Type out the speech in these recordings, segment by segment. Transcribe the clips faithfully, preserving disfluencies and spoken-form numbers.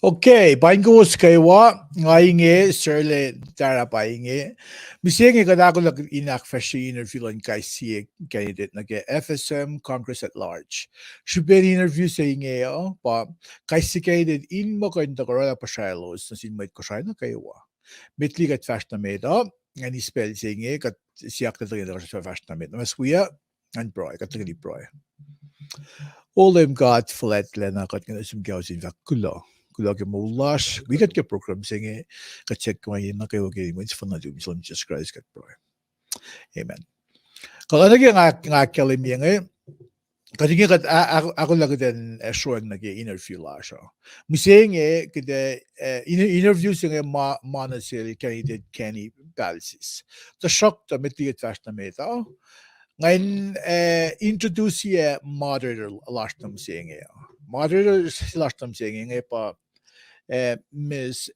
Okay, paing kowos kwewa, nga inge, Serle Tarap inge. Mihsenge kuht ahkolah in ahkfahsrye interview luhn kais sie candidate nuh ke F S M Congress at Large. Srihpen interview se inge uh pa kais sie candidate in muh kuh in tuhkuh oraclah puhsraclos nuh sin mwet Kosrae nuh kwewa. Met liki kuht fahsr nuh met uh, ngan eis pacl se inge, kuht siyuck tuh tuhkweni fahsr nuh met. Na mas wia, ngan pruhe, kuht tuhkweni pruhe. O Leum God fuhlwactlacna, kuht kuh in sum kowos in fahk kuloh. Kuloh ke moul lasr, wi kuht ke program se inge, kuht siyuck ma nuh kwewa ke inen mwet suhfal nuhtum, Leum Jisus Kraist kuht pruhe. Amen. Kuloh nuh ke nga, nga ahkkahlwemye inge, kuht inge kuht a-, a-, ahkolah kuht in, eh, sroang nuh ke interview lasr uh. Mihsenge kuht, eh, in-, interview se inge ma, ma nuh sel candidate Kenny Palsis. Tuhsruhktuh met liki kuht fahsr nuh met uh, ngan, eh, introduce-ye moderator lasr nuh mihsenge uh. Moderator lasr nuh mihsenge inge pa, eh, Miss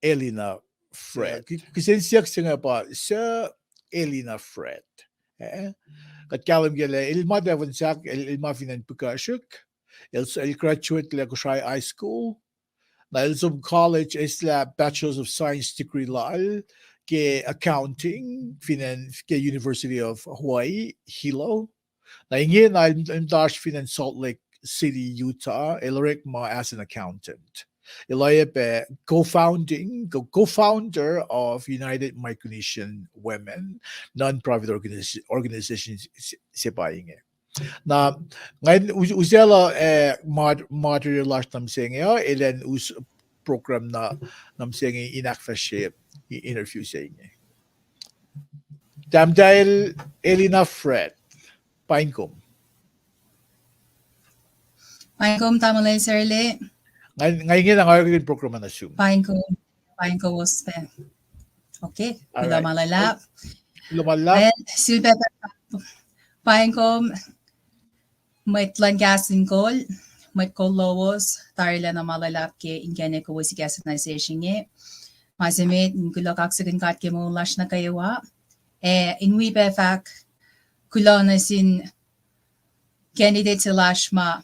Elina Fred. Ki-, kihsen siyuck se inge pa, suc Elina Fred? Eh? Kuht kahlwem ke lah el ma tahfuhn sahk, el, el ma fin acn Pukasik, el, el graduate-lac Kosrae High School, na el som college, eislah Bachelor of Science degree lal ke accounting fin acn ke University of Hawaii, Hilo. Na inge na el, el muhta fin acn Salt Lake City, Utah, el orekma as an accountant. El oacyacpac co-founding, co-, co-founder of United Micronesian Women, non-profit organis-, organization se, se pa inge. Na, ngan us-, usaclah, eh, mod-, moderator lasr nuh mihsenge uh, elan us program na, nuh mihsenge in ahkfahsrye i-, interview se inge. Tahmtahel Elina Fred, paing kom. Paing kom, Tamuhlwel Serle. Nga, nga ingena nga orekmakihn program an nuh sum. Paing kom, paing kowos pac. Okay, kuloh ma luhlahp. Kuloh ma luhlahp. Well, sulpac pac, paing kom, mwet luhn Kahs in Kol, mwet kol lowos, tarilacna ma luhlahp ke inkacnek kowos ikacslah nuh sesr inge. Ma se met, in kuloh kaksakihn God ke moul lasr nuh kwewa. Ac in wi pac fahk kuloh nuh sin candidate se lasr ma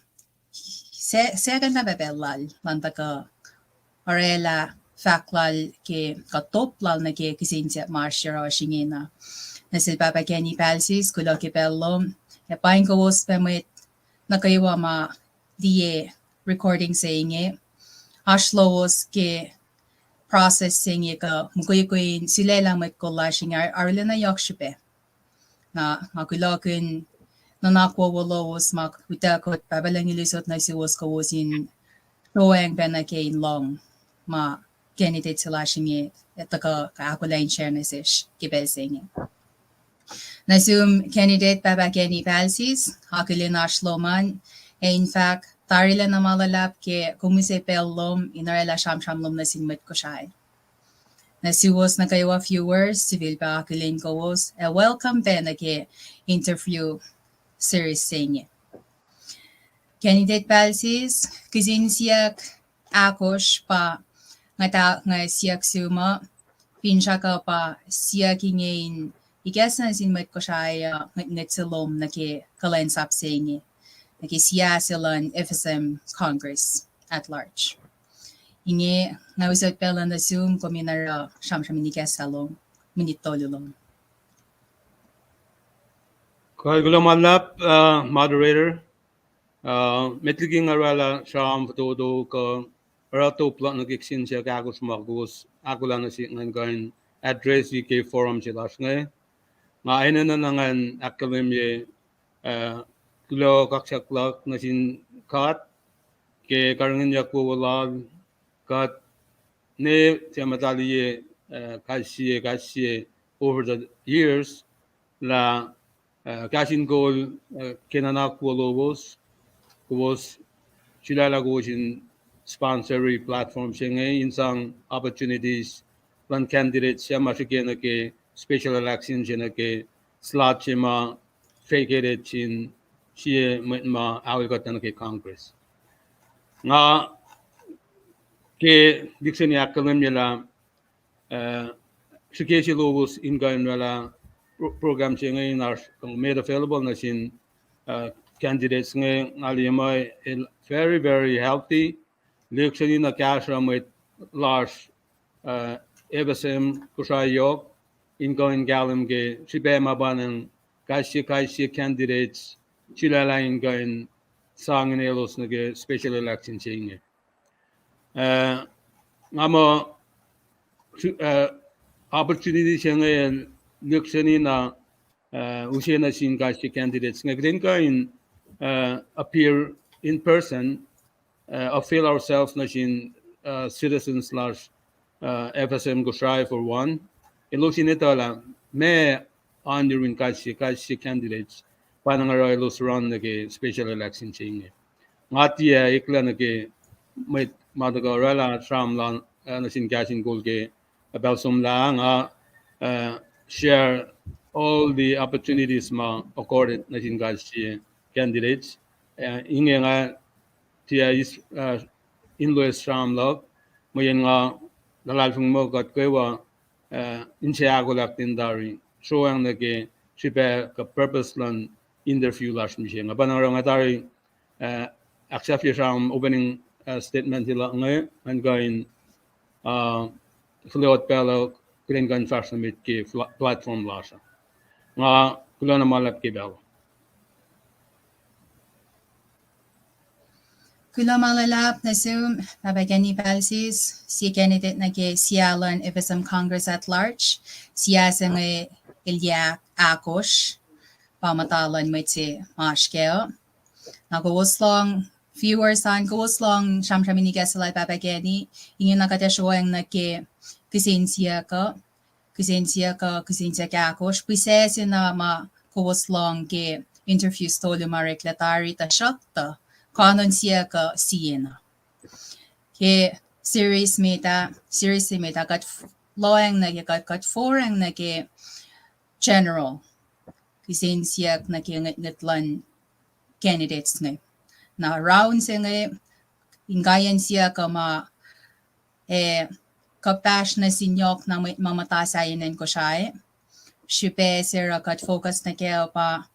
se, se kuh na pacl lal, elan tuhkuh orwaclah fahk lal ke kuh top lal nuh ke kihsen siyuck ma oasr yohrohsr ingena. Nuh sel Pahpah Kenny Palsis, kuloh ke pacl lom. Ac paing kowos pac mwet nuh kwewa ma liye recording se inge. Oasr lowos ke process se inge kuh mukwikwi in sulaclah mwet kol lasr inge ar-, arulacna yohk srihpac. Na nga kulohkihn nuhnak wowo lowos ma utuckuh kuht, Pahpah Lucng El usot nuh suwos kowos in sroacng pacna ke in lohng ma candidate se lasr inge ac tuhkuh ahkolah in share nuh sesr ke pacl se inge. Nuh sum candidate Pahpah Kenny Palsis, akihlen oasr lom an, ac in fahk tarilacna ma luhlahp ke kom use pacl lom in orwaclah sramsram lom nuh sin mwet Kosrae. Nuh suwos nuh kwewa viewers, sifilpac akihlen kowos ac welcome pac nuh ke interview series se inge. Candidate Palsis, kihsen siyuck ahkosr pa nga ta-, nga siyuck sum uh, finsrak uh pa siyuck inge in ikacslah nuh sin mwet Kosrae uh ngwetngwet se lom nuh ke kuhlwacnsap se inge, nuh ke siah se luhn F S M Congress at Large. Inge nga usot pacl uh nuh sum, kom in oruh sramsram in ikacslah lom, minit tolu lom. Kuh, kuloh ma luhlahp, uh, moderator. Uh, met liki nga oraclah sram fototo kuh oruh top luhk nuh ke kihsen siyuck ahkosr ma kowos ahkolah nuh sihk ngan kuh in address ke forum se lasr inge. Nga enenuh na ngan ahkkahlwemye, uh, kuloh kaksak luhk nuh sin God ke karihngihnyuck wowo lal, God ne tiac muhta liye, uh, kais sie, kais sie over the years lah, uh, Kahs in Kol, uh, ke nuhnak wo lowos, kowos sulaclah kowos in sponsori platform se inge in sang opportunities luhn candidate se ma srihke nuh ke special election se nuh ke slot se ma vacated sin sie mwet ma aol kuhtuh nuh ke Congress. Nga ke lihksreni ahkkahlwemye lah, uh, srihke se lowos in kuh in oraclah pro-, program se inge in oasr made available nuh sin, uh, candidates inge, nga liye muh el very, very healthy. Lihksreni na kahsruh mwet lasr, uh, F S M Kosrae yohk in kuh in kahlwem ke srihpac ma pa nacn kais sie, kais sie candidates sulaclah in kuh in sang in elos nuh ke special election se inge. Uh, nga muh, uh, opportunity se inge lihksreni na, uh, use nuh sin kais sie candidates inge kuht in kuh in, uh, appear in person, uh, avail ourselves nuh sin, uh, citizens lasr, uh, F S M Kosrae for one. Elos in etuh lah meac oan yurin kais sie, kais sie candidates pa nacn oruh elos run nuh ke special election se inge. Nga tiac eklac nuh ke mwet ma tuhkuh oraclah sramsram, uh, nuh sin Kahs in Kol ke pacl somlah, nga, uh, share all the opportunities ma accorded nuh sin kais sie candidates. Uh, inge nga tiac eis, uh, influence sramsram luhk, mweyen nga luhlahlfongi muh kuht kwewa, uh, inse ahkolah kuht in tari sroacng nuh ke srihpac kuh purpose luhn interview lasr mihsenge. Pa nacn oruh nga tari, uh, ahksahfye sramsram opening, uh, statement se luhk inge, ngan kuh in, uh, fihliot pacl uh kuht in kuh in fahsr nuh met ke fla-, platform lasr uh. Nga kuloh na ma luhlahp ke pacl uh. Kuloh ma luhlahp nuh sum, Pahpah Kenny Palsis, sie candidate nuh ke sia luhn F S M Congress at Large, sia se inge elyah ahkosr, pa muhta luhn mwet se ma oasr kac. Na kowos lohng, viewers an, kowos lohng sramsram in ikacslah lal Pahpah Kenny, ingena kuht ac sroacng nuh ke kihsen siyuck uh, kihsen siyuck uh, kihsen siyuck ahkosr, pihsac se na ma kowos lohng ke interviews tolu ma oreklac tari, tuhsruhktuh kanon siyuck uh siena. Ke series met ah, series se met ah, kuht f-, lohacng nuh ke, kuht, kuht foracng nuh ke general, kihsen siyuck nuh ke ngwetngwet luhn candidates inge. Na round se inge, inkaiyacn siyuck uh ma, eh, kuhpahsr nuh sin yohk na mwet ma muhta sahyacn acn Kosrae. Srihpac se oruh kuht focus nuh kac uh pa,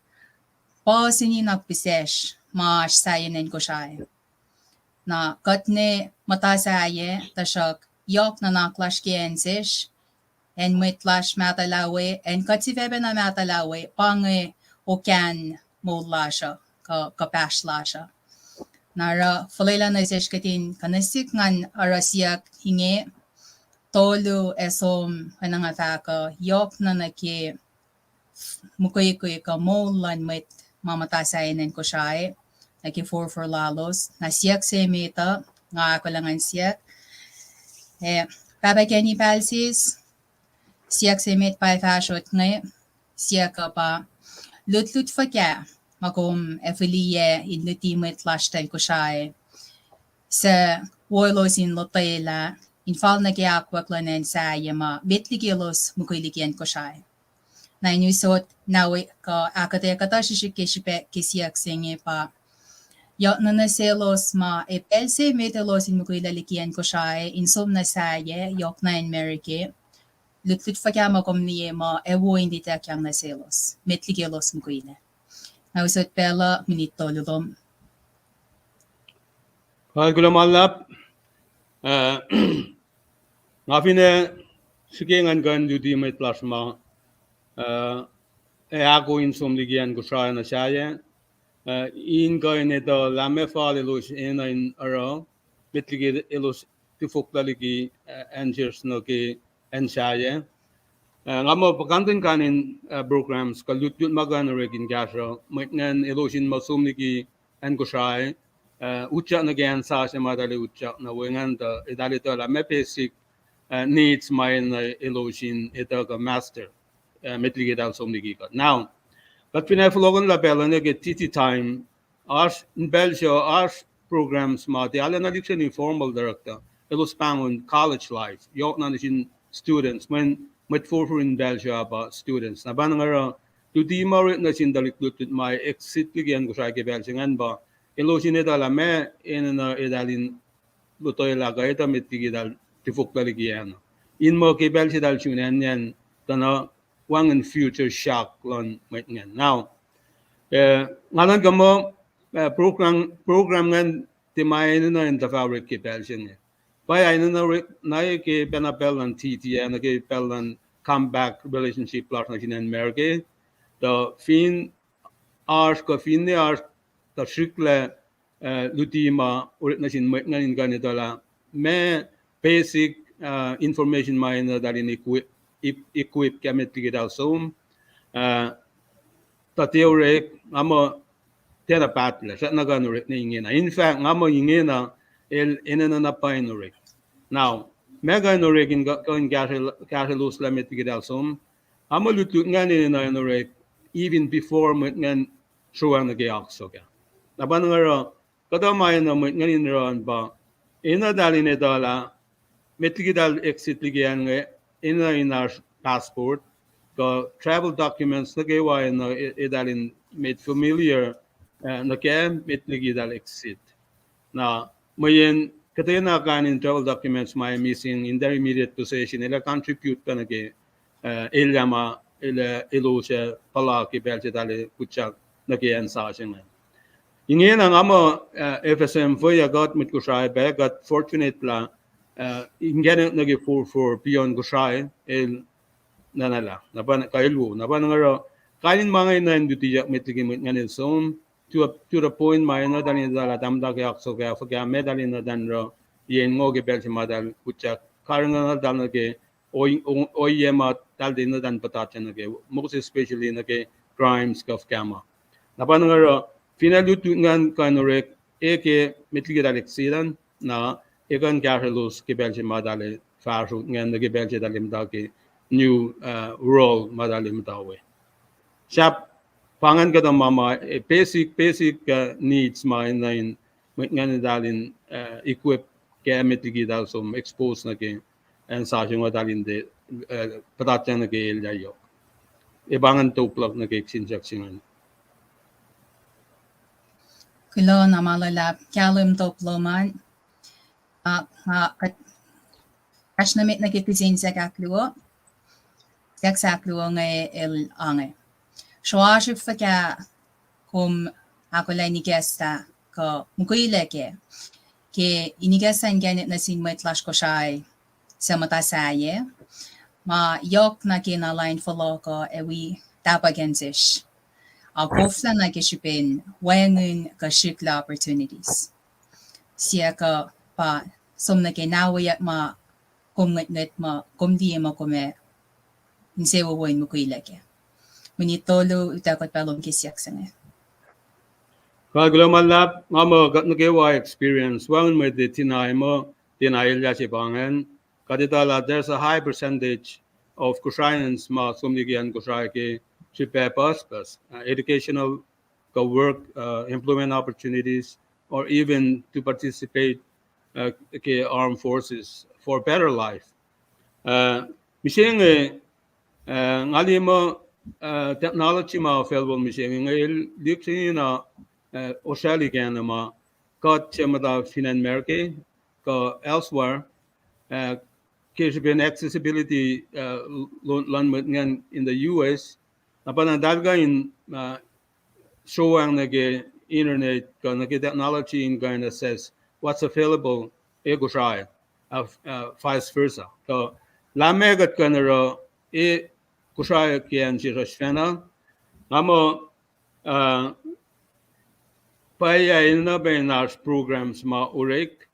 puhsini na pihsacsr ma oasr sahyacn acn Kosrae. Na kuht ne muhta sahyac, tuhsruhk yohk nuhnak lasr ke acn sesr, acn mwet lasr mahtuhlah we, acn kuht sifacpacna mahtuhlah we, pa inge okahn moul lasr uh, kuh, kuhpahsr lasr uh. Na oruh fuhlwelah nuh sesr kuht in kuh nuh sihk ngan oruh siyuck inge, tolu ac som, oacna nga fahk uh, yohk na nuh ke mukwikwi kuh moul luhn mwet ma muhta sahyacn acn Kosrae, nuh ke forfor lalos, na siyuck se met uh, nga ahkolah ngan siyuck. Eh, Pahpah Kenny Palsis, siyuck se met pa ac fahsrot inge, siyuck uh pa, lutlut fuhkah ma kom ac fihliyac in luti mwet lasr tuh acn Kosrae suc wo elos in lotwelah in fal nuh ke akwuck luhn acn sahyac ma met liki elos mukwi liki acn Kosrae. Na in usot na we kuh ahkuhtweyac kuhtuh srihsrihk ke srihpac ke siyuck se inge pa, yohk nuh selos ma ac pacl se met elos in mukwilac liki acn Kosrae in som nuh sahyac, yohk na acn America, lutlut fuhkah ma kom liye ma ac wo in ituckyang nuh selos met liki elos mukwilac. Na usot pacl uh, minit tolu lom. Kuloh ma luhlahp. Uh, nga finne srihke ngan kuh in luti mwet lasr ma, uh, ac ahko in som liki acn Kosrae nuh sahyac. Uh, in kuh in etuh lah meac fal elos enenuh in oruh, met liki elos tufoklah liki, uh, answers nuh ke acn sahyac. Uh, nga muh puhkantwen kain in, uh, programs kuh lutlut ma kuh in orek in kahsruh mwet ingacn elos in muh som liki acn Kosrae, uh, utyak nuh ke acn sasuc ma eltahl utyak nuh we ingacn tuh eltahl etuh lah meac basic, uh, needs ma enenuh elos in etuh kuh master, uh, met liki eltahl som liki kuht. Now, kuht fin ac fohlohkohnlah pacl uh nuh ke T T time, oasr in pacl se oasr programs ma tiac arulacna lihksreni formal director, elos pahngon college life, yohk na nuh sin students, mweyen mwet forfor in pacl se uh pa students. Na pa nga oruh luti ma orek nuh sin tuhlihk lutlut ma exit liki acn Kosrae ke pacl se ingacn pa elos in etuh lah meac enenuh eltahl in lotwelah kuh etuh met liki eltahl tufoklah liki acn uh, in muh ke pacl se eltahl sun acn an, tuh na wacngihn future shock luhn mwet ingacn. Now, uh, nga nuhnkuh muh, uh, program, program ingacn tiac ma enenuh in tuhfah orek ke pacl se inge. Pa enenuh orek na ke pacna pacl luhn T T ah, nuh ke pacl luhn compact relationship lasr nuh sin acn America. Tuh fin oasr kuh finne oasr, tuh srihklac, uh, luti ma orek nuh sin mwet ingacn in kuh in etuh lah meac basic, uh, information ma enenuh eltahl in equip, equip ke met liki eltahl som. Uh, tuh tiac orek, nga muh tiacna pahtlac, srackna kuh in orek ne ingena. In fact, nga muh ingena el enenuh na pwacye in orek. Now, meac kuh in orek in kuh, kuh in kahsrwelos lah met liki eltahl som. Nga muh lutlut ingacn enenuh in orek even before mwet ingacn sruwang nuh ke oak sohkah. Na pa nga oruh, kuhtuh ma enenuh mwet ingacn in oruh an pa, enenuh eltahl in etuh lah met liki eltahl exit liki acn inge, enenuh in oasr passport kuh travel documents nuh kwewa enenuh eltahl in made familiar, uh, nuh ke met liki eltahl exit. Na mweyen kuhtwena kain in travel documents ma missing in their immediate possession el ac contribute pac nuh ke, uh, elyah ma el ac elos ac puhla ke pacl se eltahl ac utyak nuh ke acn sasuc ingacn. Ingena nga muh, uh, F S M fweyac kuht mwet Kosrae pac kuht fortunate lah, uh, inkacnek nuh ke forfor beyond Kosrae el nuhnuhlah, na pa kuh el wo, na pa nga oruh, kain in ma inge enenuh in lutiyuck met liki mwet ingacn el som, to a, to the point ma enenuh eltahl in etuh lah tahmtahel ke oak sohkah fuhkah, meac eltahl enenuh in oruh, yen ngo ke pacl se ma eltahl utyak karihngihnuhltahl nuh ke ohiyac ma eltahl enenuh in puhtatlac nuh ke, most especially nuh ke crimes kuh fuhkah ma. Na pa nga oruh, finne lutlut ingacn kuh in orek, e ke met liki eltahl exit an, na e kuh in kahsrwelos ke pacl se ma eltahl fahsrot ingacn nuh ke pacl se eltahl muhta ke new, uh, world ma eltahl muhta we. Sahp pa ingacn kuhtuh ma ma, eh, basic, basic, uh, needs ma enenuh in mwet ingacn eltahl in, uh, equip ke met liki eltahl som expose nuh ke acn sasuc inge eltahl in tiac, uh, puhtatyang nuh ke elyah yohk. E pa ingacn top luhk nuh ke kihsen siyuck se ingacn. Kuloh na ma luhlahp kahlwem top lom an. Ah, ah, kuht fahsr nuh met nuh ke kihsen siyuck ahkluo. Siyuck se ahkluo inge el ange: Sruasruhf fuhkah kom ahkolah in ikacslah kuh mukwilac kac ke in ikacslah inkacnek nuh sin mwet lasr Kosrae suc muhta sahyac, ma yohk na ke na lain fohlohk uh ac wi tahpuhk acn sesr, a koflah na ke srihpen wacngihn kuh srihklac opportunities. Siyuck uh pa som nuh ke na wiyuck ma kom ngwetngwet muh kom liye muh kom ac insewowo in mukwilac kac. Minit tolu, utuckuh pac lom ke siyuck se inge. Kuh kuloh ma luhlahp, nga muh kuht nuh kwewa experience, wacngihn mwet tiac tiacna muh, tiacna elyah se pa ingacn, kuht etuh lah there's a high percentage of Kosraeans ma som liki acn Kosrae ke srihpac pucspucs, uh, educational, kuh work, uh, employment opportunities, or even to participate, uh, ke armed forces for better life. Uh, mihsenge, uh, nga liye muh, uh, technology ma available mihsenge inge el lihksreni na, uh, osraclihk acn ma kuht suc muhta fin acn America kuh elsewhere, uh, ke srihpen accessibility, uh, luhn, luhn mwet ingacn in the U S, na pa na eltahl kuh in, uh, sruang nuh ke internet kuh nuh ke technology in kuh in assess what's available e Kosrae, uh, vice versa. Kuh lah meac kuht kuh in oruh e Kosrae ke acn sesr sifacna, Nga muh, uh, pwacye el na pac in oasr programs ma orek,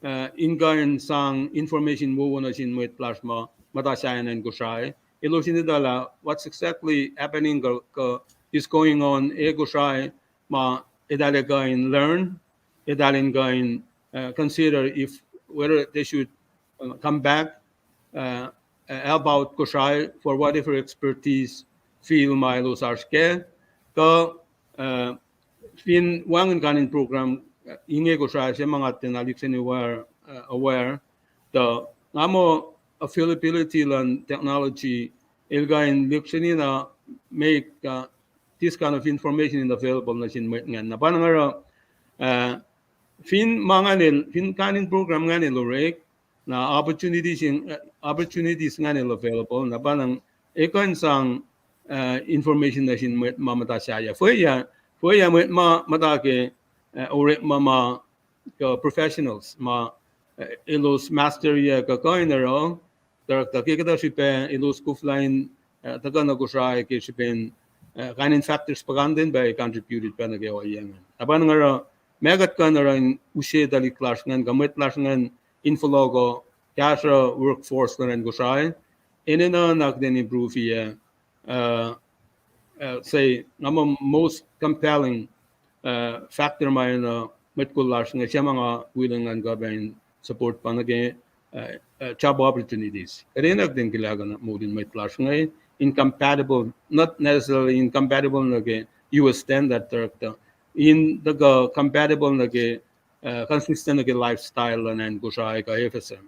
uh, in kuh in sang information wowo nuh sin mwet lasr ma muhta sahyacn acn Kosrae. Elos in etuh lah what's exactly happening, kuh, kuh is going on e Kosrae, ma eltahl kuh in learn, eltahl in kuh in, uh, consider if whether they should, uh, come back, uh, uh, help out Kosrae for whatever expertise field ma elos oasr kac, kuh, uh, fin wacngihn kain in program, uh, inge Kosrae se ma nga tiacna lihksreni aware, uh, aware, tuh nga muh availability luhn technology el kuh in lihksreni na make, uh, this kind of information in available nuh sin mwet ingacn. Na pa na nga oruh, uh, fin ma ingacn el, fin kain in program ingacn el orek, na opportunities in, uh, opportunities ingacn el available, na pa na ekuh in sang, uh, information nuh sin mwet ma muhta sahyac. Fweyac, fweyac mwet ma muhta ke, uh, orekma ma kuh professionals ma, uh, elos master ye kuh kuh in oruh, tuh ke kuhtuh srihpac elos koflah in, uh, tuhkuh nuh Kosrae ke srihpen, uh, kain in factors puhkantwen pac contributed pac nuh ke ohiyac ingacn. Na pa na nga oruh ma kuht kuh in oruh in use tuhlihk lasr ingacn kuh mwet lasr ingacn in fohlohkoh kahsruh workforce luhn acn Kosrae, enenuh na kuht in improve ye, uh, uh, say, nga muh most compelling, uh, factor ma enenuh mwet kol lasr inge, se ma nga willing an kuh pac in support pa nuh ke, uh, uh, job opportunities. Kuht enenuh kuht in kihlackuhna moul in mwet lasr inge, incompatible, not necessarily incompatible nuh ke U S standard director, in tuhkuh compatible nuh ke, uh, consistent nuh ke lifestyle luhn acn Kosrae kuh F S M.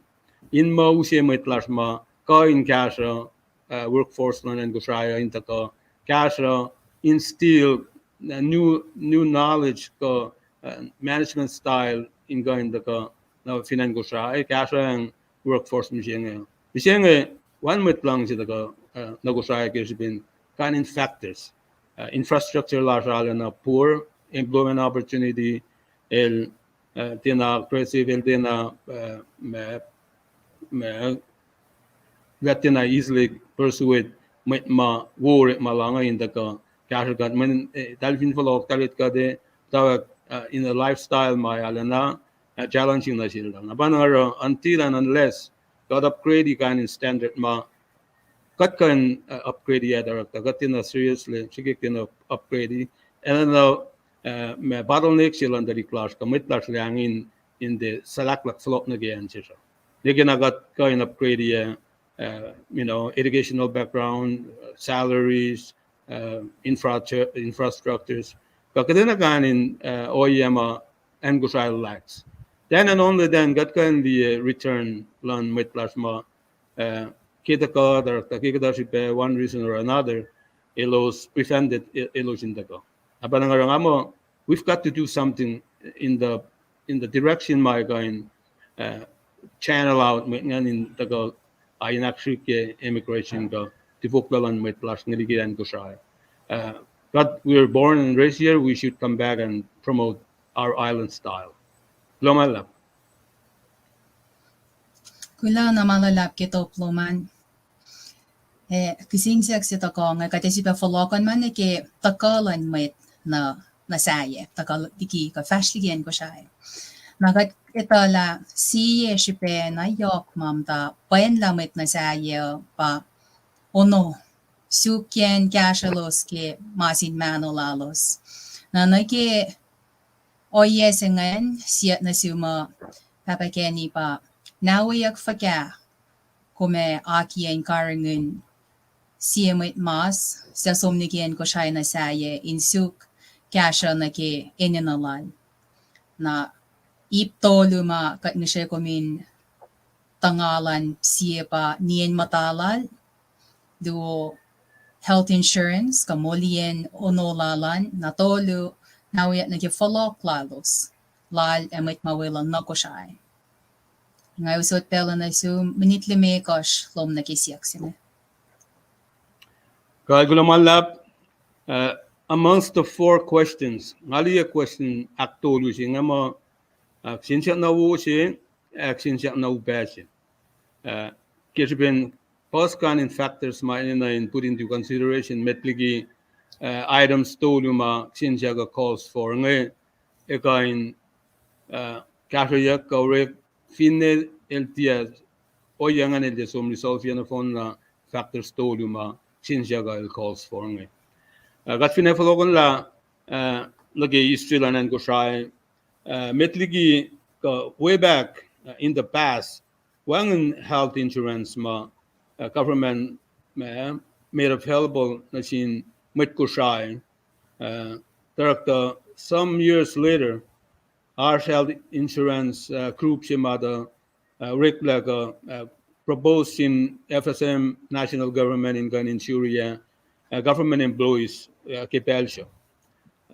In muh use mwet lasr ma kuh in kahsruh, uh, workforce luhn acn Kosrae uh in tuhkuh kahsruh instill, uh, new, new knowledge kuh, uh, management style in kuh in tuhkuh nuh fin acn Kosrae, kahsruh acn workforce mihsenge. Mihsenge, wacngihn mwet luhngse tuhkuh, uh, nuh Kosrae ke srihpen kain in factors, uh, infrastructure lasr arulacna poor, employment opportunity, el, uh, tiacna aggressive, el tiacna, uh, ma, ma, kuht tiacna easily persuade mwet ma wo orekma la inge in tuhkuh kahsruh kuht, mweyen, eh, eltahl fin fohlohk, eltahl etuh kuht, eh, tuh, uh, in a lifestyle ma arulacna, uh, challenging nuh sel. Na pa na oruh until and unless kuht upgrade kain in standard ma kuht kuh in, uh, upgrade ye director, kuht tiacna seriously srihke tiacna upgrade. Enenuh, uh, ma bottleneck se luhn tuhlihk lasr kuh mwet lasr lac in, in tiac sulaklak fohlohk nuh ke acn sesr uh. Nwe ke na kuht kuh in upgrade ye, uh, you know, educational background, uh, salaries, uh, infra-, infrastructures. Kuh kuht enenuh kain in, uh, ohiyac ma acn Kosrae lacks. Then and only then kuht kuh in liye return luhn mwet lasr ma, uh, ke tuhkuh, director, ke kuhtuh srihpac, one reason or another, elos prevented, e-, elos in tuhkuh. Na pa na nga oruh nga muh, we've got to do something in the, in the direction ma kuh in, uh, channel out mwet ingacn in tuhkuh, uh, in actually ke immigration kuh tifohk luhn mwet lasr inge liki acn Kosrae. Uh, but we were born and raised here, we should come back and promote our island style. Kuloh ma luhlahp. Kuloh na ma luhlahp ke top lom an. Eh, kihsen siyuck se tuhkuh inge, kuht ac sifilpac fohlohkohnma nuh ke tuhkuh luhn mwet nuh, nuh sahyac, tuhkuh liki kuh fahsr liki acn Kosrae. Na kuht etuh lah sie srihpac na yohk ma muhta pwacnlah mwet nuh sahyac uh pa ono, sukyacn kahsrwelos ke ma sin mahno lalos. Na nuh ke ohiyac se ingacn, siyuck nuh sum uh, Pahpah Kenny, pa nahweyuck fuhkah kom ac akiyac in karihngihn sie mwet mas suc som nuh ke acn Kosrae nuh sahyac in suk kahsruh nuh ke enenuh lal. Na ip tolu ma kuht ngihsre kom in tuhngahlan, sie pa nien muhta lal, luo health insurance kuh moliyacn ono lal an, na tolu, nahweyuck nuh ke fohlohk lalos, lal ac mwet ma weluhl nuh Kosrae. Nga usot pacl uh nuh sum, minit limekohsr lom nuh ke siyuck se inge. Kuloh ma luhlahp, uh, amongst the four questions, nga liye question ahktolu se inge ma, uh, kihsen siyuck na wo se, uh, kihsen siyuck na upac se. Uh, ke srihpen puhs kain in factors ma enenuh in put into consideration met liki uh, items tolu ma kihsen siyuck uh calls for inge, ekuh in, uh, kahsrweyuck kuh orek finne el tiac, ohiyac ingacn el tiac som resolve-ye nohfohn na factors tolu ma kihsen siyuck uh el calls for inge. Uh, kuht finne fohlohkohnlah, uh, nuh ke history luhn acn Kosrae, uh, met liki kuh way back, uh, in the past, wacngihn health insurance ma, uh, government, uh, made available nuh sin mwet Kosrae, uh, tuhsruhktuh some years later, oasr health insurance, uh, group se ma tuh, uh, oreklac kuh, uh, propose sin F S M national government in kuh in insure, uh, government employees, uh, ke pacl se.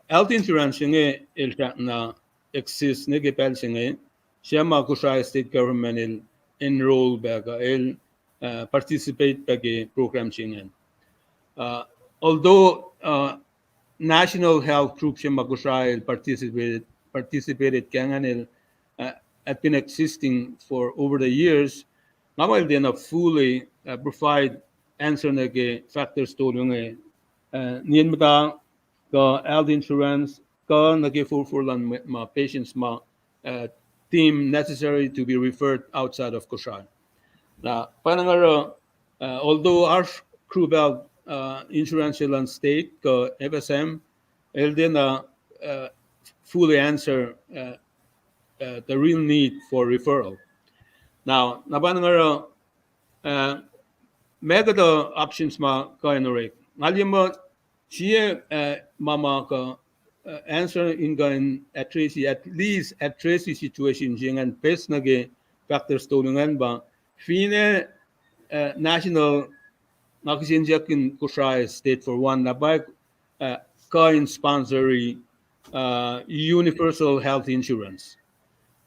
Health insurance se inge el fahk na exist ne ke pacl se inge, se ma Kosrae state government el enroll pac kuh el, uh, participate pac ke program se ingacn. Uh, although, uh, national health group se ma Kosrae el participated, participated ke ingacn el, uh, had been existing for over the years, nga muh el tiacna fully, uh, provide answer nuh ke factors tolu inge, uh, nien muhta, kuh health insurance, kuh nuh ke forfor luhn mwet ma patients ma, uh, deem necessary to be referred outside of Kosrae. Na pa inge oruh, uh, although oasr group health, uh, insurance luhn state kuh F S M, el tiacna, uh, fully answer, uh, uh, the real need for referral. Now, na pa inge oruh, uh, ma kuhtuh options ma kuh in orek. Nga liye muh sie, uh, ma ma kuh, uh, answer in kuh in address, at least address situation se ingacn based nuh ke factors tolu ingacn pa finne, uh, national, nga kihsen siyuck in Kosrae state for one, na pa, uh, kuh in sponsori, uh, universal health insurance.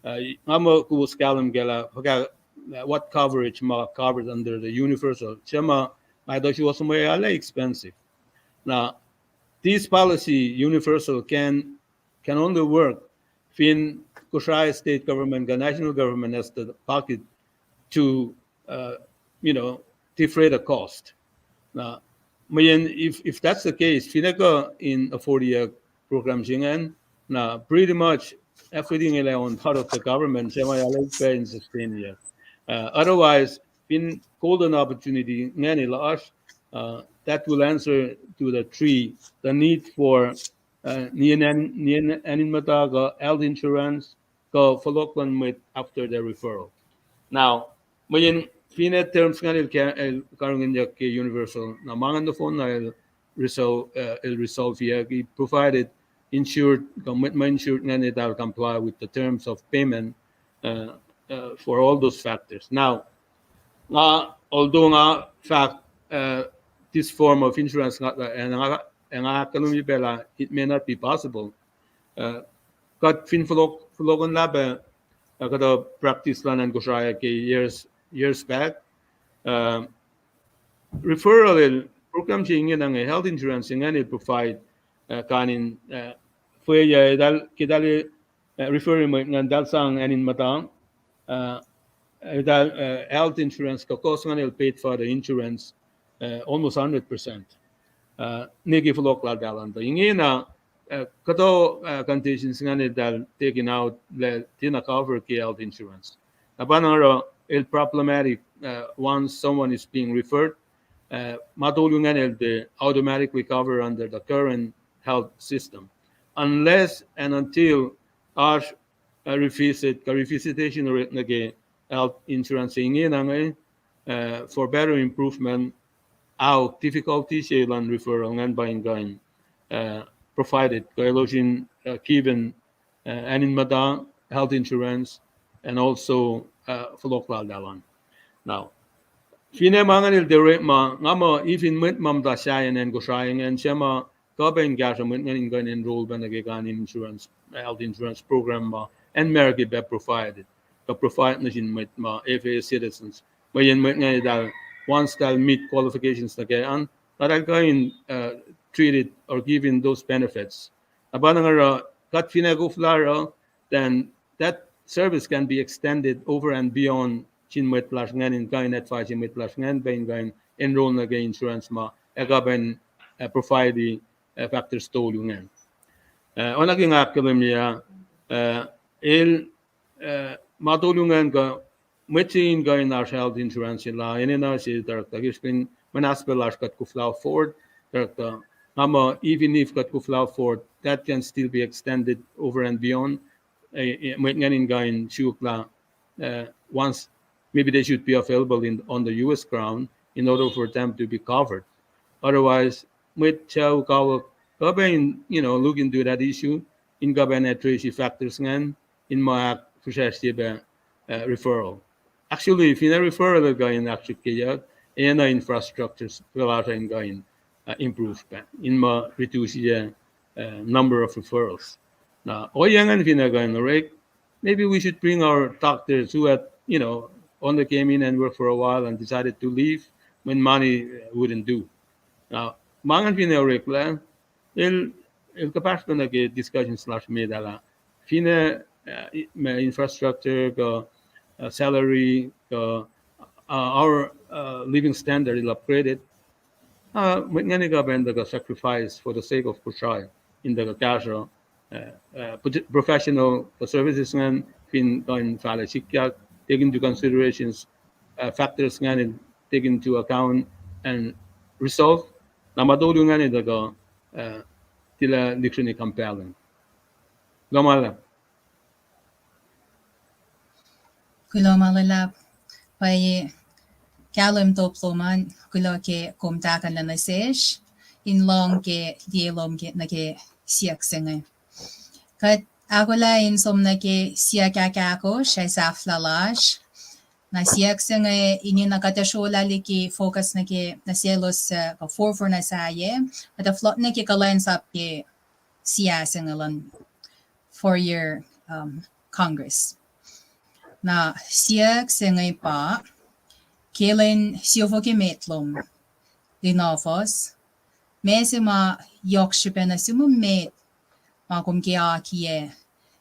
Uh, nga muh kowos kahlwem kac lah fuhkah, uh, what coverage ma covered under the universal. Se ma, ma tuh suwohs mwe ala expensive. Now, this policy, universal, can, can only work fin Kosrae state government, the national government has the pocket to, uh, you know, defray the cost. Na, mweyen if, if that's the case, finne kuh in afford-ye program se ingacn, na pretty much everything el on part of the government, se ma ac like in sustain-ye. Uh, otherwise, fin golden opportunity ingacn el oasr, uh, that will answer to the three, the need for, uh, nien, nien acn in muhta kuh health insurance, kuh fohlohk luhn mwet after their referral. Now, mweyen finne terms ingacn el, el karihngihnyuck ke universal, na ma ingacn nohfohn na el resolve, uh, el resolve-ye, he provided insured, kuh mwet ma insured ingacn eltahl comply with the terms of payment, uh, uh, for all those factors. Now, nga, although nga fahk, uh, this form of insurance, nga, uh, nga, nga ahkkahlwemye pac lah it may not be possible. Uh, kuht fin fohlohk, fohlohkohnlah pac, uh, kuhtuh practice luhn acn Kosrae ke years, years back. Uh, referral el program se ingena inge, health insurance ingena el provide, uh, kain in, uh, fweyac eltahl, ke eltahl, uh, refer mwet ingacn eltahl sang acn in muhta, uh, eltahl, uh, health insurance kuh cost ingacn el paid for the insurance, uh, almost hundred percent. Uh, ne ke fohlohk laltahl an tuh ingena, uh, kuhtuh, uh, conditions ingacn eltahl taken out lah tiacna cover ke health insurance. Na pa inge oruh el problematic, uh, once someone is being referred, uh, ma tolu ingacn el tiac automatically cover under the current health system. Unless and until oasr, uh, revisit, kuh revisitation orek nuh ke health insurance se ingena inge, uh, for better improvement, how difficulty se luhn referral ingacn pa in kuh in, uh, provided, kuh elos in, uh, given, uh, acn in muhta, health insurance, and also, uh, fohlohk laltahl an. Now, finne ma ingacn el tiac orekma, nga muh even mwet ma muhta sahyacn acn Kosrae ingacn, se ma kuh pac in kahsruh mwet ingacn in kuh in enroll pac nuh ke kain in insurance, health insurance program ma acn America pac provided, kuh provide nuh sin mwet ma F A citizens. Mweyen mwet ingacn eltahl, once eltahl meet qualifications nuh ke an, eltahl kuh in, uh, treated or given those benefits. Na pa inge oruh kuht fin ac koflah oruh, then that service can be extended over and beyond sin mwet lasr ingacn in kuh in advise mwet lasr ingacn pac in kuh in enroll nuh ke insurance ma ac kuh pac in, uh, provide factors tolu ingacn. Oacna ke nga ahkkahlwemye ah, el, ma tolu ingacn kuh, mwet se in kuh in oasr health insurance la enenuh se director, ke srihpen mwe na srihpac lasr kuht koflah afford director. Nga muh even if kuht koflah afford, that can still be extended over and beyond. Mwet ingacn in kuh in suk lah, once, maybe they should be available in, on the U S ground in order for them to be covered. Otherwise, mwet sucu kawuck kuh pac in, you know, look into that issue, in kuh pac in address factors ingacn, in ma ahkfihsracsrye pac referral. Actually, finne referral el kuh in ahksrihkeyuck, enenuh infrastructure lasr uh in kuh in improve pac, in ma reduce number of referrals. Na ohiyac ingacn finne kuh in orek, maybe we should bring our doctors who had, you know, only came in and worked for a while and decided to leave when money wouldn't do. Na ma ingacn finne oreklac, el, el kuhpahsr pac nuh ke discussions lasr met ah lah, finne ma infrastructure kuh salary kuh our living standard el upgraded, mwet ingacn kuh pac in tuhkuh sacrifice for the sake of Kosrae, in tuhkuh kahsruh professional services ingacn fin kuh in fahlac sikyak, take into considerations factors ingacn, take into account and resolve. Na ma tolu ingacn tuhkuh tilac lihksreni compelling. Kuloh ma luhlahp. Kuloh ma luhlahp. Pwacye, kahlwem top lom an, kuloh ke kom tahkuhnlah nuh sesr in lohng ke liye lom nuh ke siyuck se inge. Kuht ahkolah in som nuh ke siyuck ahkahkosr ac sahflah lasr. Na siyuck se inge ingena kuht ac srolah liki focus nuh ke nuh selos suc forfor nuh sahyac, kuht ac fohlohk nuh ke kuhlwacnsap ke sia se inge luhn four-year Congress. Na siyuck se inge pa, ke lwen siofok emet lom in ohfohs, meac se ma yohk srihpac nuh sum met ma kom ke akiyac,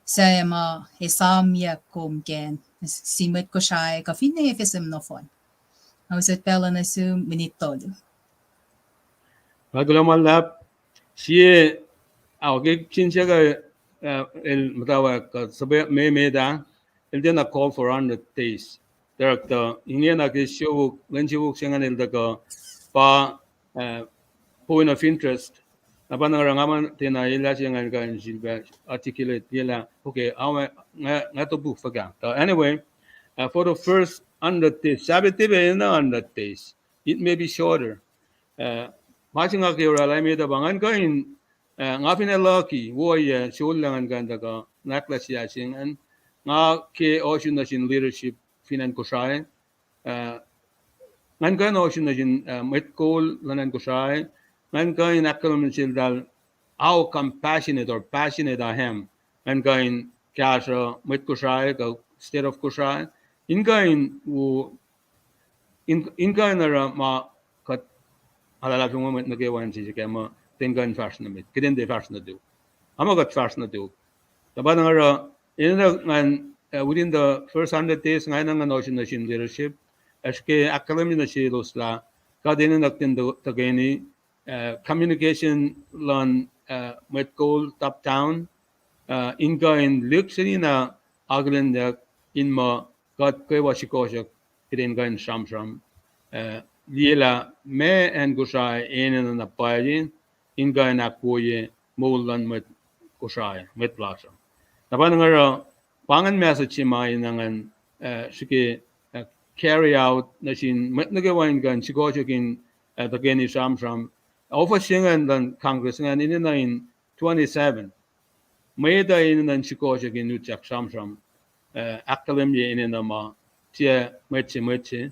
suc ma esamyuck kom kac sin mwet Kosrae kuh finne F S M nohfohn? Na usot pacl uh nuh sum minit tolu. Kuloh ma luhlahp. Sie, ao, ke siyuck se inge el muhtwacwacack kuh suhpwacme met ah, el tiacna call for hundred days. Director, ingena ke siofok, lwen siofok se ingacn el tuhkuh pa point of interest. Na pa nga oruh nga muh tiacna elyah se ingacn kuh in sifilpac articulate lah, okay, nga topuk fuhkah. Anyway, for the first hundred days, Sabbath tiac pac enenuh hundred days. It may be shorter. Ma se nga ke orwaclah met uh pa ngan kuh in, nga finne lucky, wo yac sollah ngan kuh in tuhkuh nwacklah siyuck se ingacn. Nga ke ohsun nuh sin leadership fin acn Kosrae, ngan kuh in ohsun nuh sin mwet kol luhn acn Kosrae, ngan kuh in ahkkahlwemye nuh seltahl how compassionate or passionate I am. Ngan kuh in kahsruh mwet Kosrae kuh state of Kosrae in kuh in, in kuh in oruh ma kuht luhlahlfongi mwet nuh kwewa in sisika muh ten kuh in fahsr nuh met, kuht in tiac fahsr nuh tok. Ama kuht fahsr nuh tok. Tuh pa nga oruh, enenuh ngan, within the first hundred days nga enenuh ngan ohsun nuh sin leadership, ac srihke ahkkahlwemye nuh selos lah kuht enenuh kuht in tuhkweni communication luhn mwet kol top down in kuh in lihksreni na akihlenyuck in muh kuht kwewa srihkasrak kuht in kuh in sramsram, liye lah meac acn Kosrae enenuh na pwacye in kuh in ahkwoye moul luhn mwet Kosrae, mwet lasr uh. Na pa nga oruh, pa ingacn message se ma enenuh ngan srihke carry out nuh sin mwet nuh kwewa in kuh in srihkasrak in tuhkweni sramsram. Ohfohs se ingacn luhn Congress ingacn enenuh in twenty-seven. Mwet uh enenuh in srihkasrak in utyak sramsram, ahkkahlwemye enenuh ma tiac mwet se mwet se,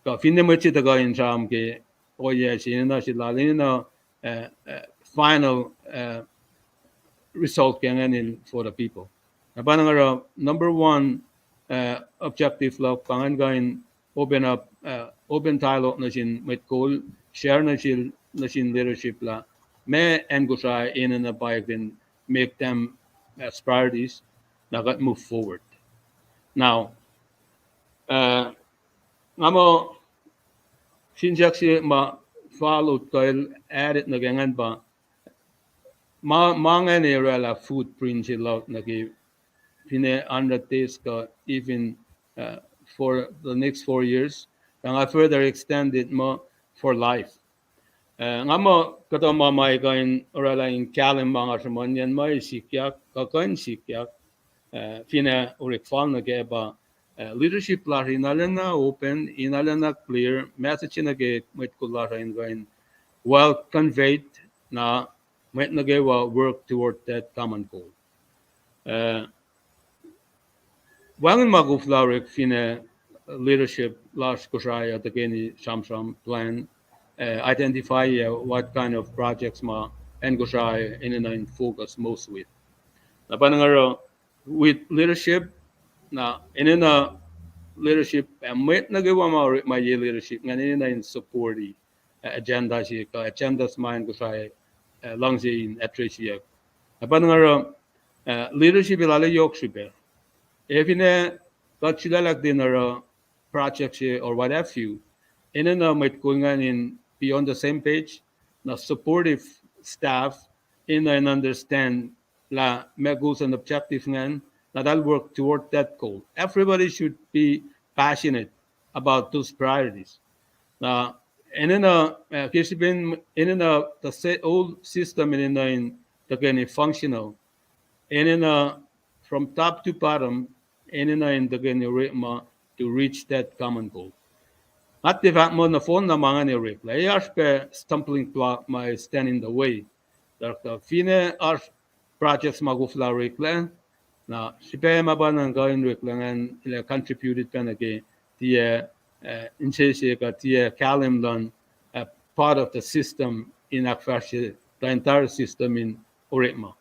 kuh finne mwet se tuhkuh in sramsram ke ohiyac se enenuh se lal enenuh final result ke ingacn in for the people. Na pa nga oruh number one objective luhk pa ngan kuh in open up, open dialogue nuh sin mwet kol, share nuh sin, nuh sin leadership lah meac acn Kosrae enenuh na pwacye in make them as priorities, na kuht move forward. Now, nga muh finsrak se ma fal utkuhl added nuh ke ingacn pa, ma, ma ingacn oraclah footprint se luhk nuh ke finne hundred days kuh even, uh, for the next four years. Tuh nga further extend it muh for life. Uh, nga muh kuhtuh ma ma kuh in oraclah in kahlwem ma nga sruhmuhnyacn muh sikyak, kuh kuh in sikyak, uh, finne orek fal nuh ke pa, uh, leadership lasr in arulacna open, in arulacna clear, message nuh ke mwet kol lasr uh in kuh in well conveyed, na mwet nuh kwewa work toward that common goal. Uh, wacngihn ma koflah orek finne leadership lasr Kosrae uh tuhkweni sramsram, plan, uh, identify, uh, what kind of projects ma acn Kosrae enenuh in focus most with. Na pa nga oruh with leadership, na enenuh leadership, uh, mwet nuh kwewa ma orekma ye leadership ingacn enenuh in support, uh, agenda se kuh agendas ma acn Kosrae, uh, luhngse in address-iyac. Na pa nga oruh, uh, leadership el arlac yohk srihpac. Ac finne kuht sulaclah kuht in oruh project se or what have you, enenuh mwet kol ingacn in be on the same page, na supportive staff enenuh in understand lah ma goals and objective ingacn, na eltahl work toward that goal. Everybody should be passionate about those priorities. Na enenuh, uh, ke srihpen enenuh the sa-, whole system enenuh in tuhkweni functional, enenuh from top to bottom, enenuh in tuhkweni orekma to reach that common goal. Nga tiac fahk muh nohfohn na ma ingacn oreklac. Ac oasr pac stumbling block ma stand in the way. Tuh finne oasr projects ma koflah oreklac, na srihpac ma pa nuh kuh in oreklac ingacn el contributed pac nuh ke tiac, uh, insese kuh tiac kahlwem luhn, uh, part of the system in ahkfahsrye the entire system in orekma.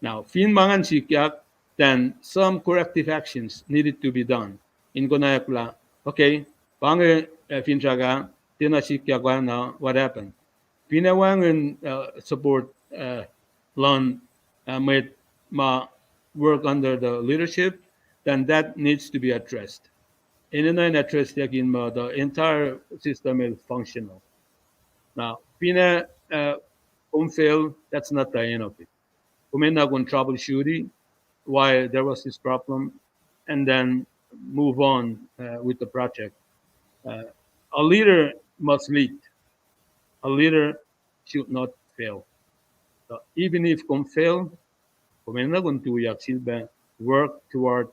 Now, fin ma ingacn sikyak, then some corrective actions needed to be done in konwacack lah, okay, pa inge, uh, finsrak ah, tiacna sikyak ah, na what happened? Finne wacngihn, uh, support, uh, luhn, uh, mwet ma work under the leadership, then that needs to be addressed. Enenuh in address-iyac in muh the entire system is functional. Now, finne, uh, kom fail, that's not the end of it. Kom enenuh in troubleshoot why there was this problem, and then move on, uh, with the project. Uh, a leader must lead. A leader should not fail. So even if kom fail, kom enenuh in tuyak sifilpac work toward,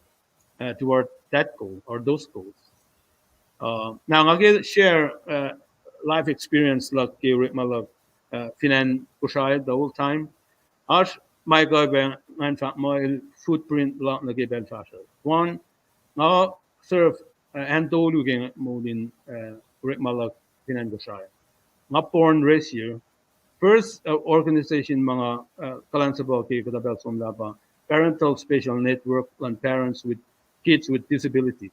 uh, toward that goal or those goals. Uh, na nga ke share, uh, life experience luhk ke orekma luhk, uh, fin acn Kosrae the whole time. Oasr ma kuh pac ngan fahk muh el footprint luhk nuh ke pacl fahsruh. One, nga serve, uh, acn tolu ke moul in, uh, orekma luhk fin acn Kosrae. Nga born, raised here. First, uh, organization ma nga, uh, kuhlwacnsapuh ke kuhtuh pacl somlah pa Parental Special Network luhn parents with kids with disabilities.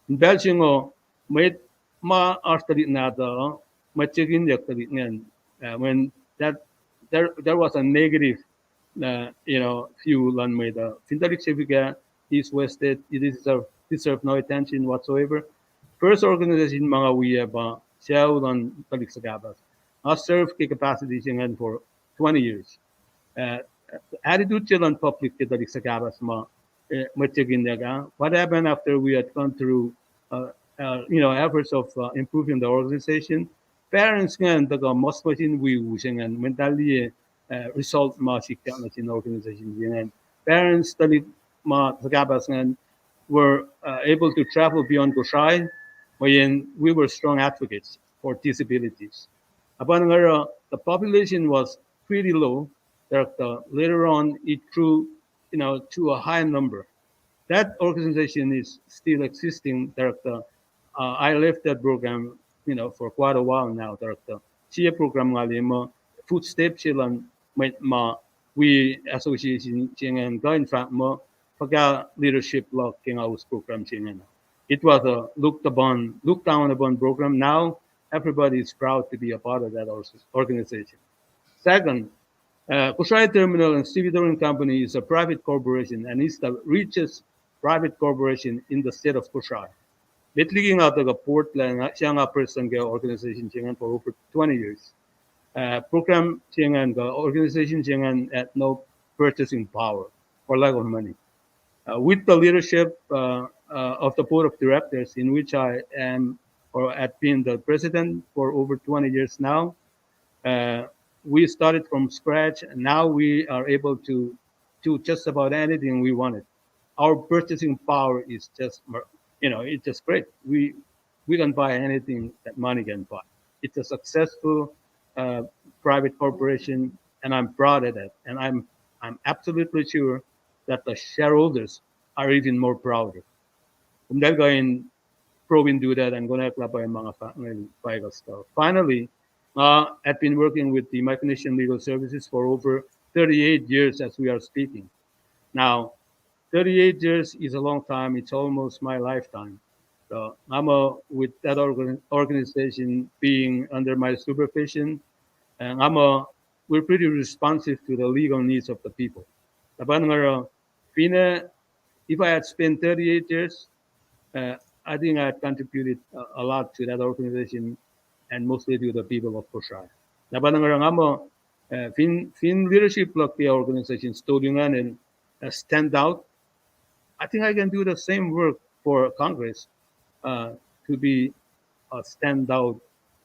In pacl se ingoh, mwet ma oasr tuhlihk nahtuhl, mwet se kinyuck tuhlihk ingacn, uh, when that, there, there was a negative, uh, you know, view luhn mwet uh, fin tuhlihk se fuhkah, he's wasted, he deserve, deserve no attention whatsoever. First organization ma nga wi ah pa sucu luhn tuhlihk suhkahpahs. Nga serve ke capacity se ingacn for twenty years. Uh, attitude se luhn public ke tuhlihk suhkahpahs ma, uh, mwet se kinyuck ah. What happened after we had gone through, uh, uh, you know, efforts of, uh, improving the organization? Parents ingacn tuhkuh muhs muh sin wi u se ingacn, mweyen eltahl liye, uh, result ma sikyak nuh sin organization se ingacn. Parents, tuhlihk ma suhkahpahs ingacn were, uh, able to travel beyond Kosrae, mweyen we were strong advocates for disabilities. Upon, uh, the population was pretty low, director. Later on, it grew, you know, to a high number. That organization is still existing, director. Uh, I left that program, you know, for quite a while now, director. Sie program nga liye muh footstep se luhn mwet ma wi association se ingacn kuh in fahk muh fuhkah leadership luhk ke nga us program se ingacn. It was a looked upon, looked down upon program. Now everybody is proud to be a part of that org-, organization. Second, uh, Kosrae Terminal and Stevedoring Company is a private corporation and is the richest private corporation in the state of Kosrae. Met liki nga tuhkuh board lah, nga, sia nga president ke organization se ingacn for over twenty years. uh, program se ingacn, uh, organization se ingacn had no purchasing power for lack of money. Uh, with the leadership, uh, uh, of the board of directors, in which I am or have been the president for over twenty years now, uh, we started from scratch, and now we are able to do just about anything we wanted. Our purchasing power is just, you know, it's just great. We we can buy anything that money can buy. It's a successful, uh, private corporation, and I'm proud of that. And I'm I'm absolutely sure that the shareholders are even more prouder. Kom tal kuh in probe into that and konwacack lah pa ma nga fahk ingacn pa kuh stuff. Finally, uh, I've been working with the Micronesian Legal Services for over thirty-eight years as we are speaking. Now, thirty-eight years is a long time. It's almost my lifetime. So I'm a, with that organ, organization being under my supervision, and I'm a, we're pretty responsive to the legal needs of the people. Tapan ngara, fina, if I had spent thirty-eight years, uh, I think I had contributed a, a lot to that organization and mostly to the people of Koshai. Tapan ngara, I'm a, uh, fin, fin leadership luhk the organization, Stolungan and uh, stand out. I think I can do the same work for Congress, uh, to be a standout.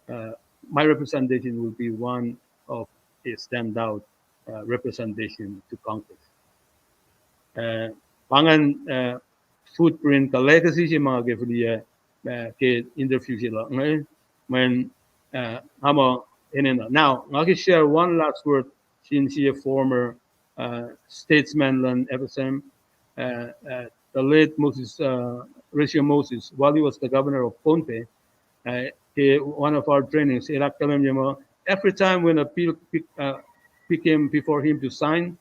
Uh, my representation will be one of a standout, uh, representation to Congress. Uh, pangan, uh, footprint, the legacy se ma ke filiya, uh, ke interview se la, eh, when, uh, I'm a, in, in, now, I can share one last word since he a former, uh, statesman luhn F S M, uh, uh, the late Moses, uh, Ratio Moses, while he was the governor of Pohnpei, uh, he, one of our trainings, el ahkkahlwemye muh, every time when a bill be-, uh, became before him to sign,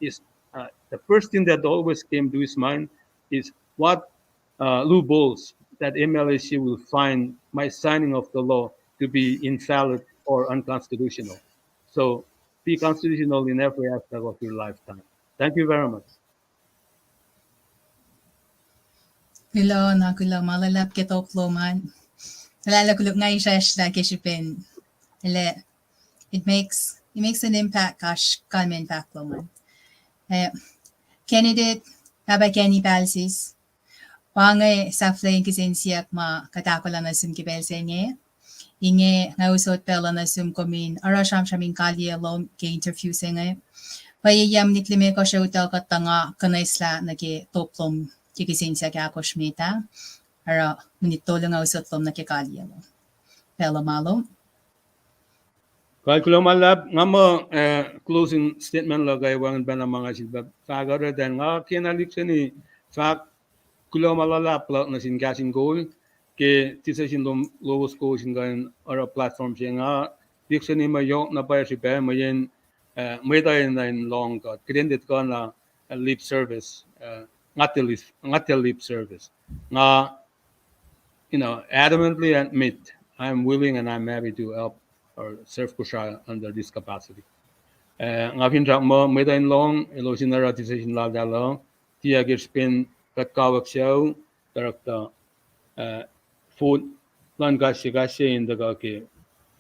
is, uh, the first thing that always came to his mind is what, uh, loopholes that M L A C will find my signing of the law to be invalid or unconstitutional. So be constitutional in every aspect of your lifetime. Thank you very much. Kuloh na kuloh ma luhlahp ke top lom an. Lwelah koluk nga isrwacsrlah ke srihpen, ele, it makes, it makes an impact, oasr kalmacn fahk lom an. Eh, candidate, Pahpah Kenny Palsis, pa inge sahflah in kihsen siyuck ma kuht ahkolah nuh sum ke pacl se inge. Inge nga usot pacl uh nuh sum kom in oruh sramsram in kaliyac lom ke interview se inge. Pwacye yac minit limekohsr utuh kuht tuh nga kuhnweslah nuh ke top lom ke kihsen siyuck ahkosr met ah. Oruh minit tolu nga usot lom nuh ke kaliyac lom. Pacl uh ma lom. Kuloh ma luhlahp, nga muh, eh, closing statement luhk uh wacngihn pacna ma nga sifilpac fahk, other than nga kena lihksreni fahk kuloh ma luhlahp luhk nuh sin Kahs in Kol ke decision lom lowos kowos in kuh in oruh platform se inge. Lihksreni mwe yohk na pwacye srihpac mweyen, eh, mwet uh enenuh in lohng kuht, kuht in tiac kuh na, eh, lip service, eh, nga tiac lip, nga tiac lip service. Nga, you know, adamantly admit I'm willing and I'm happy to help or serve Koshai under this capacity. Eh, nga finsrak muh mwet uh in lohng, elos in oruh decision laltahl uh, tiac ke srihpen kuht kawuck sucu, director, eh, vote luhn kahs se kahs se in tuhkuh ke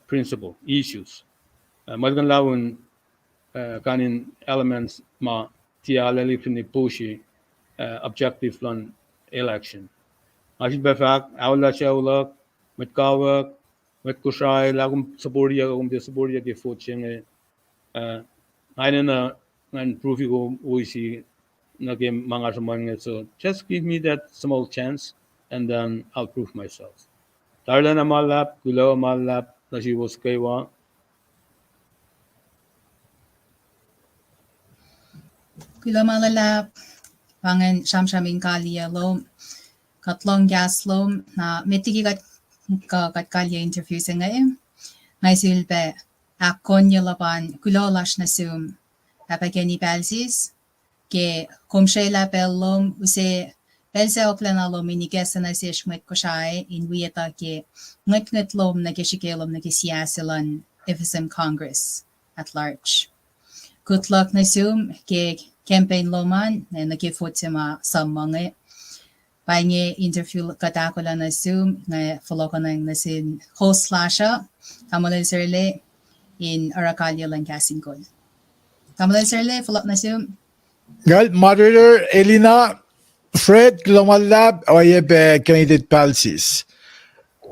principle, issues. Eh, ma kuh in laun, eh, kain in elements ma tiac alelipseni push, eh, objective luhn election. Nga sifilpac fahk, aolah sucu luhk, mwet kawuck, mwet Kosrae, lah kom support-iyac, kom tiac support-iyac ke vote se inge, eh, nga enenuh ngan prove-i kom oisi nuh ke ma nga sruhmuhn inge, so just give me that small chance and then I'll prove myself. Tarilacna ma luhlahp, kuloh ma luhlahp nuh suwos kwewa. Kuloh ma luhlahp, pa ingacn sramsram in kaliyac lom. Kuht lohng kahs lom, na met liki kuht, kuht kaliyac interview se inge, nga sifilpac ahkkohnye luhpan kuloh lasr nuh sum, Pahpah Kenny Palsis, ke kom srwaclah pacl lom, use pacl sacohklacna lom in ikacslah nuh sesr mwet Kosrae in wi etuh ke ngwetngwet lom nuh ke srihke lom nuh ke siasa luhn F S M Congress at large. Good luck nuh sum ke campaign lom an, nuh ke vote se ma som inge. Pa inge interview kuht ahkolah nuh sum, nga fohlohkohnacng nuh sin host lasr uh, tamuhlwel Serle, in oruh kalye luhn kahs in kol. Tamuhlwel Serle, fohlohk nuh sum. Well, moderator, Elina, Fred, kuloh ma luhlahp, oacyacpac candidate Palsis.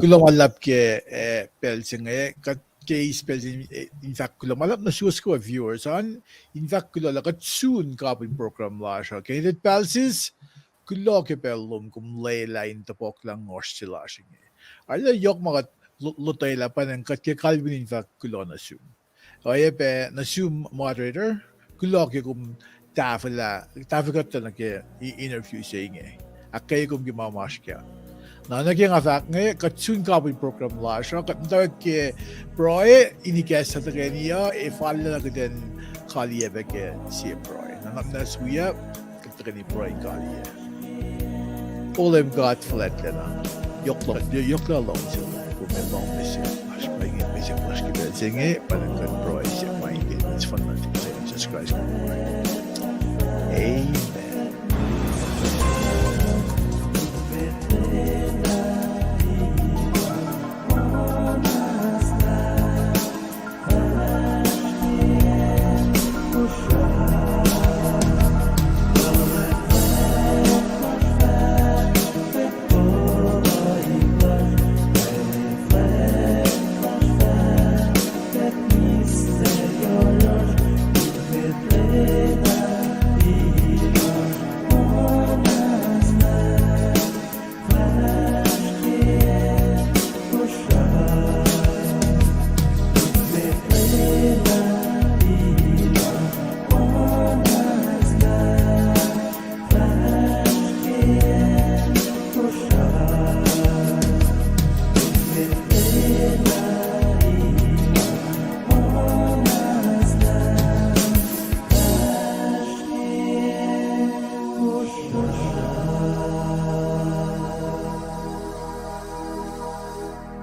Kuloh ma luhlahp ke, eh, pacl se inge, kuht ke eis pacl se, eh, in fahk kuloh ma luhlahp nuh suwos ke viewers an, in fahk kuloh lah kuht sun kapin program lasr uh. Candidate Palsis, kuloh ke pacl lom kom lwelah in tohpuhklah ngohsr se lasr inge. Arlac yohk ma kuht lo-, lotwelah pwacnwacng kuht ke kalweni in fahk kuloh nuh sum. Oacyacpac nuh sum moderator, kuloh ke kom tahfwelah, tahfwelah kuht nuh ke i-, interview se inge. Ahkkweye kom ke ma oasr kac. Na nuh ke nga fahk inge, kuht sun kapin program lasr uh, kuht muhtwacwacack ke pruhe in ikacslah tuhkweni uh, ac fal nuh kuht in kaliyac pac ke sie pruhe. Na nuhnak muhnahs wiyuc, kuht tuhkweni pruhe in kaliyac. O Leum God fuhlwactlacna, yohk luh, yohk luhn luhngse, kom ac lohng mihsenge lasr, pa inge mihsenge lasr ke pacl se inge, pa kuht pruhe se ma inge, it's fun, Jisus Kraist. Amen.